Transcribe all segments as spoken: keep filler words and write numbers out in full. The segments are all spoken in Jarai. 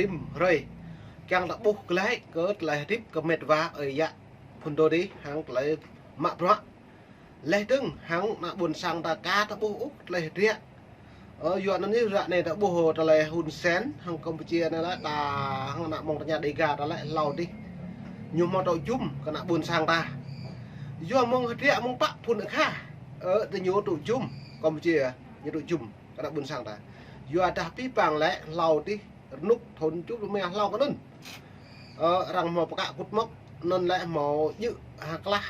rĭm hrơi. Kiăng ta ƀuh glaĭ kơ tơlơi hơdip kơ met wa ơi yă phŭn dô dih hăng tơlơi mă bruă. Laih dơ̆ng hăng ană ƀôn sang ta ka ta ƀuh ôh tơlơi hơdră. Ơ, yua anŭn yơh ră anai ta ƀuh tơlơi Hun Sen hăng Kampuchia anai lĕ ta hăng ană mơ̆ng tơña Đêga ta lĕ hlâo dih. Ñu hmâo tŏ jum kơ ană ƀôn sang ta. Yua mơ̆ng hơdră mơ̆ng pă phŭn akha. Ơ, tơ ñu tŏ jum Kampuchia, ñu tŏ jum kơ ană ƀôn sang ta. Yua dah pih pang lĕ hlâo dih rơnŭk thŭn čŭp lơ mia hlâo kơ anŭn. Ơ, arăng hmâo pơkă kŭt mŏk, anŭn lĕ hmâo djơ̆ ha klah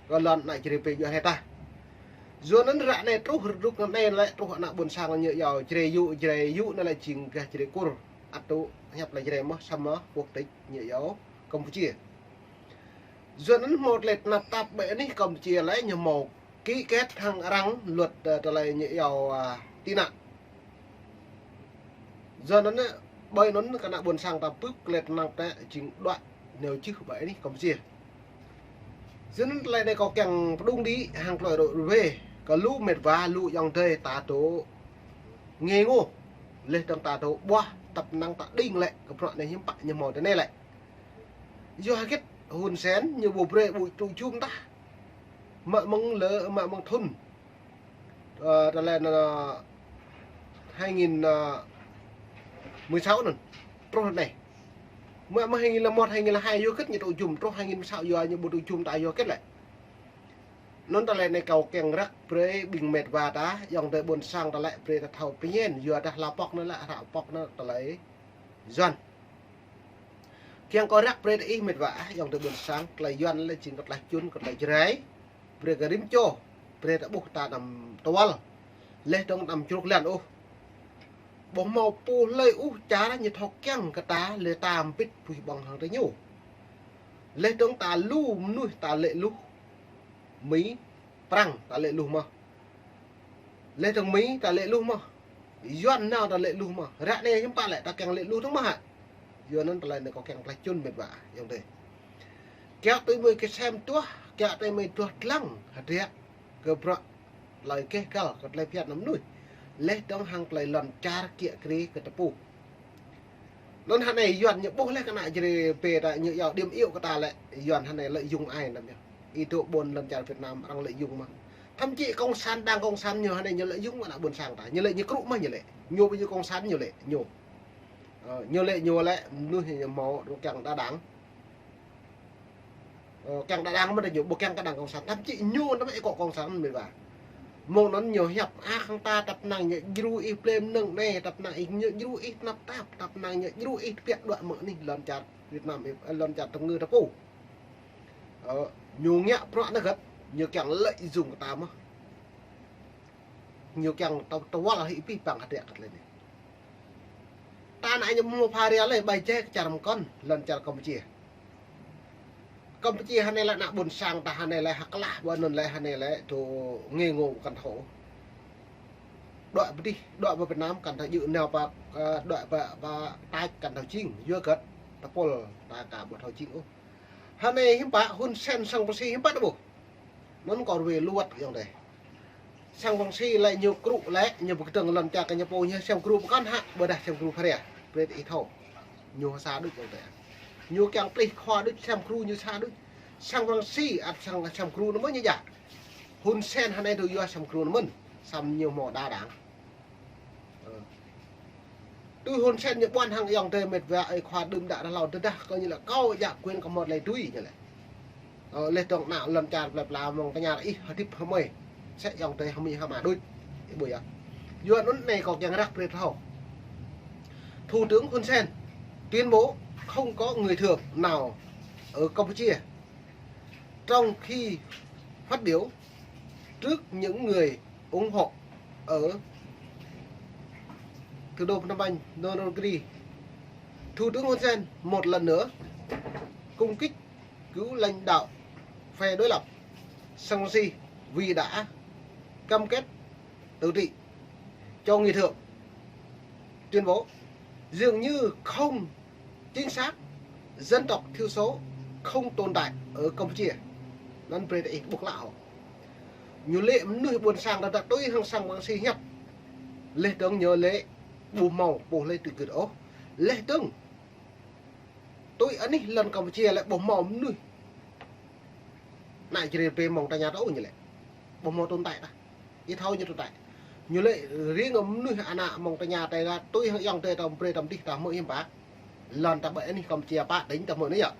kơ lŏn ană Jrai pê djuai hrơi ta. Yua anŭn ră anai truh rơnŭk anai lĕ truh ană ƀôn sang ñu iâu Jrai yŭ, Jrai yŭ anai lĕ jing gah Jrai Kur. Ăt tŭ hiăp lĕ Jrai mơ̆n, samơ̆ quốc tịch ñu iâu Kampuchia. Yua anŭn hmâo tơlơi tơnap tap ƀơi anih Kampuchia lĕ ñu hmâo ký kết hăng arăng luật, ơ, tơlơi ñu iâu, ơ, tị nạn. Yua anŭn, ƀơi anŭn kơ ană ƀôn sang ta pŭk tơlơi tơnap tap jing đuaĭ nao jưh ƀơi anih Kampuchia. Yua anŭn tơlơi anai kâo kiăng pơdŏng đĭ hăng tơlơi rŏ ruai kơ lu met wa lu ayŏng adơi ta dŏ ngê ngô. Laih dơ̆ng ta dŏ ƀuah tăp năng ta đing lĕ kơ bruă anai hiư̆m pă ñu hmâo tơ anai lĕ. Yua hơget Hun Sen ñu ƀu brơi ƀu tŏ jum tah. Mă mơ̆ng lơ, mă mơ̆ng thŭn, ơ, tơlơi anŭn, ơ, hai nghìn, ơ, mười sáu anŭn. Truh anai. Mă mơ̆ng hai nghìn lẻ một, hai nghìn lẻ hai yua hơget ñu tŏ jum, truh hai nghìn mười sáu yua ñu ƀu tŏ jum ta yua hơget lĕ. Anŭn tơlơi anai kâo kiăng răk brơi ƀing met wa ta, ayŏng adơi ƀôn sang ta lĕ brơi ta thâo pơñen, yua dah hla pŏk anŭn lĕ, hla pŏk anŭn tơlơi Yuan. Kiăng kâo răk brơi tơ ih met wa ah, ayŏng adơi ƀôn sang, tơlơi Yuan lĕ jing kơ tơlơi čun, kơ tơlơi Jrai. Brơi kơ rĭm čô, brơi ta ƀuh ta anăm tơwăl. Laih dơ̆ng anăm čruk lăn ôh. Ƀu hmâo pô hlơi ôh čar ñu thâo kiăng kơ ta, lĕ ta hơbĭt puih ƀơ̆ng hăng tơ ñu. Laih dơ̆ng ta lu mơnuih ta lĕ luh. Mi, Prăng ta lĕ luh mơ̆n. Laih dơ̆ng Mi ta lĕ luh mơ̆n. Yuan nao ta lĕ luh mơ̆n. Ră anai hiư̆m pă lĕ ta kiăng lĕ luh dơ̆ng mơ̆n hă. Yua anŭn tơlơi anai kâo kiăng tơlơi čun met wa ayŏng adơi. Kiaŏ tui mơi kơ sem tuah, kiaŏ tui mơi tuah dlăng hơdră kơ bruă tơlơi keh kăl kơ tơlơi phiăn ană mơnuih. Laih dơ̆ng hăng tơlơi lŏn čar kiă kriê kơ tơpŭ. Anŭn hơnai Yuan ñu ƀuh laih kơ ană Jrai pê ta ñu iâu điểm yếu kơ ta lĕ Yuan hơnai lợi dụng ai anăm yơh. Ih dŏ ƀôn lŏn čar Việt Nam arăng lợi dụng mơ̆n. Thậm chí cộng sản, đảng cộng sản ñu hơnai ñu lợi dụng ană ƀôn sang ta. Ñu lĕ ñu krŭ mơ̆n ñu lĕ. Ñu ƀu djơ̆ cộng sản ñu lĕ ñu. Ơ, ñu lĕ ñu lĕ mơnuih ñu hmâo rŏ kiăng đa đảng. Ơ, kiăng đa đảng mơ̆n ñu, ƀu kiăng kơ đảng cộng sản. Thậm chí ñu anăm ih kơ cộng sản mơ̆n wa. Mơ̆ng anŭn ñu hiăp ah hăng ta tăp năng ñu djru ih plei mơnơ̆ng anai, tăp năng ih ñu djru ih tơnap tap, tăp năng ñu djru ih tơbiă đuaĭ mơ̆ng anih lŏn čar Việt Nam, ơ, lŏn čar tơngư tơpŭ. Ơ, ñu ngă bruă anŭn hơget, ñu kiăng lợi dụng kơ ta mơ̆n. Ñu kiăng tơ-, tơwăl hĭ pih pang hơdră kơ tơlơi anai. Ta ană ñu hmâo pha ria lĕ ƀai jai kơ čar mơkŏn, lŏn čar Kampuchia. Kampuchia hơnai lĕ ană ƀôn sang ta hơnai lĕ hơklah ƀơi anŭn lĕ hơnai lĕ dŏ ngê ngô kăn thâo. Đuaĭ pơ dih, đuaĭ pơ Việt Nam kăn thâo djơ̆ nao pơ, ơ, đuaĭ pơ, pơ tač kăn thâo jing, yua hơget, tơpul ta ka ƀu thâo jing ôh. Hơnai hiư̆m pă Hun Sen sang Prăng Si hiư̆m pă ta ƀuh. Anŭn kâo ruai luăt ayŏng adơi. Sang Prăng Si lĕ ñu krŭ lĕ, ñu pơkơdơ̆ng lŏn čar kơ ñu pô ñu sem gru pơkŏn hă, ƀôdah sem gru pha ria. Brơi tơ ih thâo. Ñu sa đôč ayŏng adơi. Ñu kiăng plih khua đôč sem gru ñu sa đôč. Sang Prăng Si ăt sang sem gru anŭn mơ̆n ñu djă. Hun Sen hơnai tui yua sem gru anŭn mơ̆n. Samơ̆ ñu hmâo đa đảng. Ơ. Tui Hun Sen ñu ƀuăn hăng ayŏng adơi met wa ơi khua đưm đă ră hlâo tơdah kơ ñu lĕ kâo djă quyền kơ hmâo tơlơi tui ñu lĕ. Ơ, laih dơ̆ng ană lŏn čar plei pla mơ̆ng tơña ih hơdip hơmơi. Sĕ ayŏng adơi hơmơi hơmă đôč. Ih ƀuh yơh. Yua anŭn anai kâo kiăng răk brơi thâo. Thủ tướng Hun Sen tuyên bố không có người thường nào ở Campuchia. Trong khi phát biểu trước những người ủng hộ ở thủ đô Phnom Penh, Nonakri, Thủ tướng Hun Sen một lần nữa công kích cựu lãnh đạo phe đối lập Sam Rainsy vì đã cam kết tự trị cho người Thượng. Tuyên bố dường như không chính xác, dân tộc thiểu số không tồn tại ở Campuchia. Anŭn brơi tơ ih ƀuh klă hŏ. Ñu lĕ mơnuih ƀôn sang ta tui hăng Sam Rainsy hiăp. Laih dơ̆ng ñu lĕ ƀu hmâo pô hlơi tui gưt ôh. Leh dơ̆ng, tui anih lŏn Kampuchia lĕ ƀu hmâo mơnuih ană Jrai pê mơ̆ng tơña ta ôh ñu lĕ. Ƀu hmâo tồn tại ta. Ih thâo ñu tồn tại. Ñu lĕ riêng mơnuih ană mơ̆ng tơña ta tui hăng ayŏng adơi ta brơi ta mơdih ta hmư̆ hiư̆m pă. Lŏn ta ƀơi anih Kampuchia pă tỉnh ta hmư̆ anai yơh.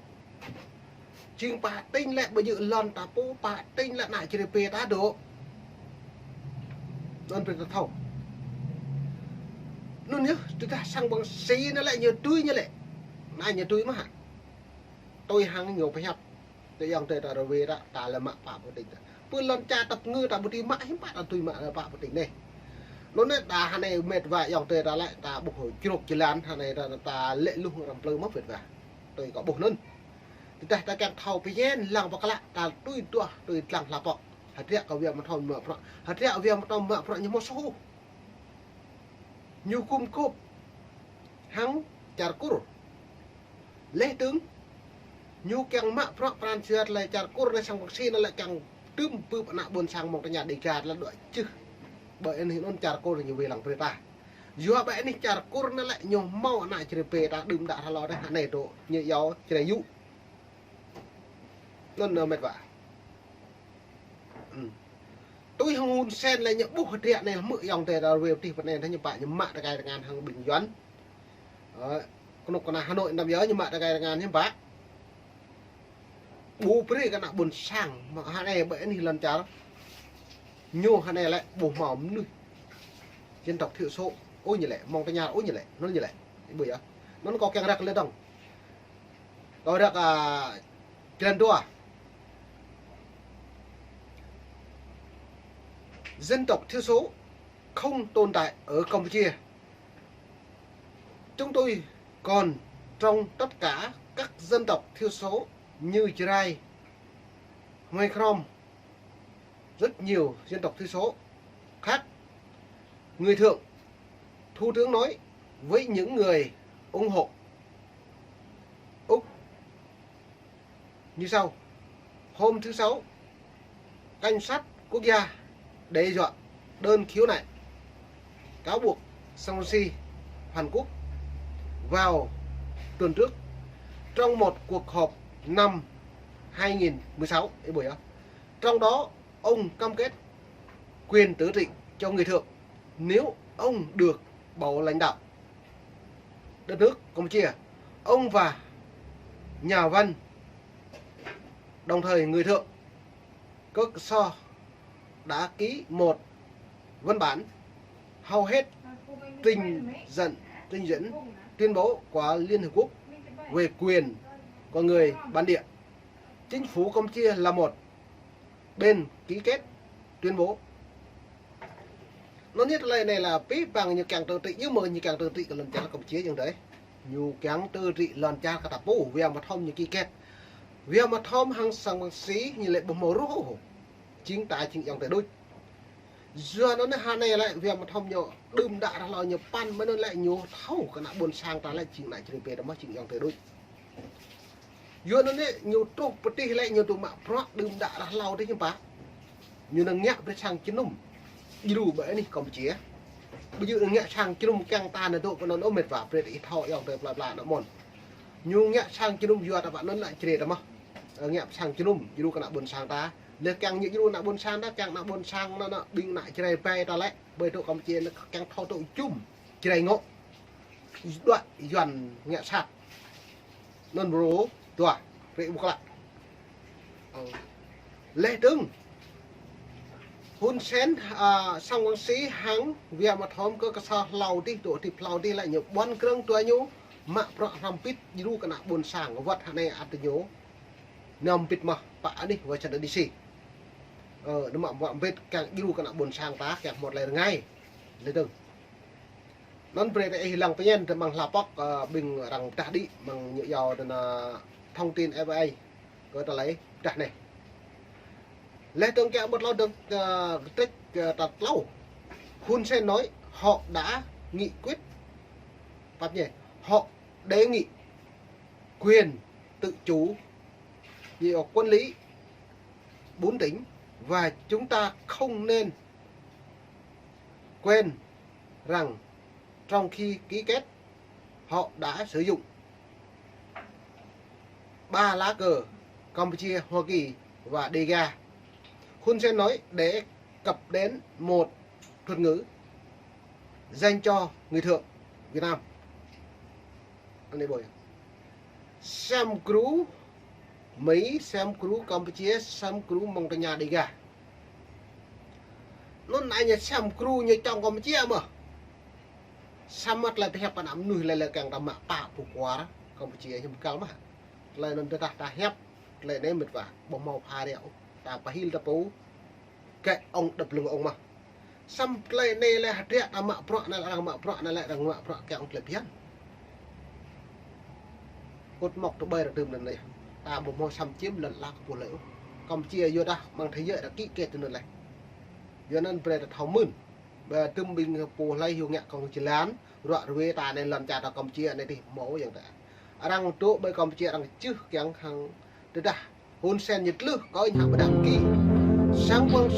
Jing pă tỉnh lĕ ƀu djơ̆ lŏn ta pô, pă tỉnh lĕ ană Jrai pê ta dŏ. Anŭn brơi ta thâo. Anŭn yơh, tơdah sang ƀăng si anai lĕ ñu tui ñu lĕ. Anai ñu tui mơ̆ hă. Tui hăng ñu pơhiăp. Tơ ayŏng adơi ta rơwe ta, ta lĕ mă pă pơtĭng ta. Pơ lŏn čar ta pơngư ta ƀu dưi mă hiư̆m pă ta dưi mă pă pơtĭng anai. Anŭn anai ta hơnai met wa ayŏng adơi ta lĕ ta ƀuh črôk jơlan hơnai ta, ta lĕ luh răm plư mơ̆ met wa. Tui kơ ƀuh anŭn. Tơdah ta kiăng thâo pơñen lăng pơklă ta tui duah tui lăng hla pŏk. Hơdră kơ Wia Mơthom mă bruă. Hơdră Wia Mơthom mă bruă ñu hmâo soh. Ñu gum gôp hăng čar Kur. Leh dơ̆ng, ñu kiăng mă bruă pran jua tơlơi čar Kur anai sang ƀăng si anai lĕ kiăng tơm bưp ană ƀôn sang mơ̆ng tơña Dega tơlơi dŏ čưh. Ƀơi anih anŭn čar Kur ñu wai lăng brơi ta. Yua ƀơi anih čar Kur anai lĕ ñu hmâo ană Jrai pê ta đưm đă hlâo dêh hơnai dŏ ñu yua Jrai yŭ. Anŭn anai met wa. Ư. Tui hăng Hun Sen lĕ ñu ƀuh hơdră anai hmư̆ ayŏng adơi ta rơwe pơtih pơ anai ta ñu pă ñu mă tơkai tơngan hăng ƀing Yuan. Ơ, kơnuk kơna Hà Nội năm yơh ñu mă tơkai tơngan hiư̆m pă. Ƀu brơi kơ ană ƀôn sang mă hơnai ƀơi anih lŏn čar. Ñu hơnai lĕ ƀu hmâo mơnuih dân tộc thiểu số ôh ñu lĕ, mơ̆ng tơña ôh ñu lĕ, anŭn ñu lĕ. Ih ƀuh yơh. Anŭn kâo kiăng răk lĕ dơ̆ng. Kâo răk, a, jơlan dua. Dân tộc thiểu số không tồn tại ở Campuchia. Chúng tôi còn trong tất cả các dân tộc thiểu số như Jrai, Hmơi, Krom, rất nhiều dân tộc thiểu số khác. Người Thượng, Thủ tướng nói với những người ủng hộ Úc như sau. Hôm thứ Sáu, cảnh sát quốc gia đe dọa đơn khiếu nại cáo buộc Sangwon Si phản quốc vào tuần trước trong một cuộc họp năm hai nghìn mười sáu. Ih ƀuh yơh. Trong đó, ông cam kết quyền tự trị cho người Thượng nếu ông được bầu lãnh đạo đất nước Campuchia. Ông và nhà văn, đồng thời người Thượng Kok Sô đã ký một văn bản hầu hết trình dẫn, trình dẫn tuyên bố của Liên Hợp Quốc về quyền con người bản địa. Chính phủ Campuchia là một bên ký kết tuyên bố. Anŭn yơh tơlơi anai lĕ pĭ păng ñu kiăng tự trị, ñu mơ̆ ñu kiăng tự trị kơ lŏn čar Campuchia ayŏng adơi. Ñu kiăng tự trị lŏn čar kơ ta pô, Wia Mơthom ñu ký kết. Wia Mơthom hăng Sangwon Si ñu lĕ ƀu hmâo ruh ôh. Jing ta jing ayŏng adơi đôč. Yua anŭn hơnai lĕ Wia Mơthom ñu đưm đă hlâo ñu păn mơ̆n anŭn lĕ ñu thâo kơ ană ƀôn sang ta lĕ jing ană Jrai pê ta mơ̆ jing ayŏng adơi đôč. Yua anŭn ñu truh pơtih lĕ ñu tŭ mă bruă đưm đă hlâo dêh hiư̆m pă. Ñu năng ngă brơi sang jơnum djru ƀơi anih Campuchia. Ƀu djơ̆ ngă sang jơnum kiăng ta nao dŏ pơ anŭn ôh met wa brơi ih thâo ayŏng adơi plơi pla ană mơ̆n. Ñu ngă sang jơnum yua ta pă anŭn ană Jrai ta mơ̆. Ơ, ngă sang jơnum djru kơ ană ƀôn sang ta. Lĕ kiăng ñu djru ană ƀôn sang ta, kiăng ană ƀôn sang anŭn ană ƀing ană Jrai ƀai ta lĕ. Ƀơi dŏ Campuchia anŭn kiăng thâo dŏ jum Jrai ngŏ. Đuaĭ Yuan ngă sat. Anŭn brơi dua, brơi ƀu klă. Ơ. Leh dơ̆ng. Hun Sen, a, Sangwon Si hăng Wia Mơthom kơ Kok Sô hlâo dih, dŏ dih hlâo dih lĕ ñu ƀuăn krơ̆ng dua ñu mă bruă hrăm pĭt djru kơ ană ƀôn sang wơ̆t hơnai ăt ñu. Năm pĭt mơ̆ pă anih Washington D C. Ơ, ñu mă bruă hrăm pĭt kiăng djru kơ ană ƀôn sang ta kiăng hmâo tơlơi rơngai. Leh dơ̆ng. Anŭn brơi ta ih lăng pơñen tơ mơ̆ng hla pŏk, ơ, ƀing arăng pơdah đĭ mơ̆ng ñu yua tơ anŭn thông tin F A I kơ tơlơi pơdah anai. Leh dơ̆ng kiăng ƀuh hlâo dơ̆ng, ơ, kơtrĕč, ơ, tal tlâo. Hun Sen nói họ đã nghị quyết, pap ñu, họ đề nghị quyền tự chủ, như quản lý bốn tỉnh và chúng ta không nên quên rằng trong khi ký kết họ đã sử dụng ba lá cờ Campuchia, Hoa Kỳ và Đêga. Hun Sen nói để cập đến một thuật ngữ dành cho người thượng Việt Nam. Anai ƀơi. Sem kru Mỹ, sem kru Campuchia, sem kru Mông Tây Nha Đêga. Nun anai ñu sem kru ñu čong Campuchia mơh. Samơ̆ tơlơi pơhiăp ană mơnuih lĕ lĕ kiăng ta mă pă pơkuar Campuchia hiam kal mơh. Tơlơi nun tơdah ta hiăp, tơlơi anai mĕt wa, ƀu hmâo pha ră ôh. Ta pơhil ta pô, kĕ ŏng đăp lưng ŏng mơh. Sem tơlơi anai lĕ hơdră ta mă bruă anai lĕ arăng mă bruă anai lĕ arăng mă bruă kiăng tơlơi phiăn. Kut mŏk tơƀơi ră tơm anai. Ta ƀu hmâo sem čim lăn lăk pô lĕ ôh. Campuchia yua dah mơ̆ng thế giới ră ký kết tơ anai lĕ. Yua anŭn brơi ta thâo mơ̆n. Ƀơi tơm ƀing pô hlơi hyu ngă kông jơlan, ruă rơwe ta anai lŏn čar ta Campuchia anai tih hmâo yang ta. Arăng dŏ ƀơi Campuchia arăng čưh kiăng hăng tơdah Hun Sen ñu tlưh kơ ñu hăng ƀơdah ki. Sang păng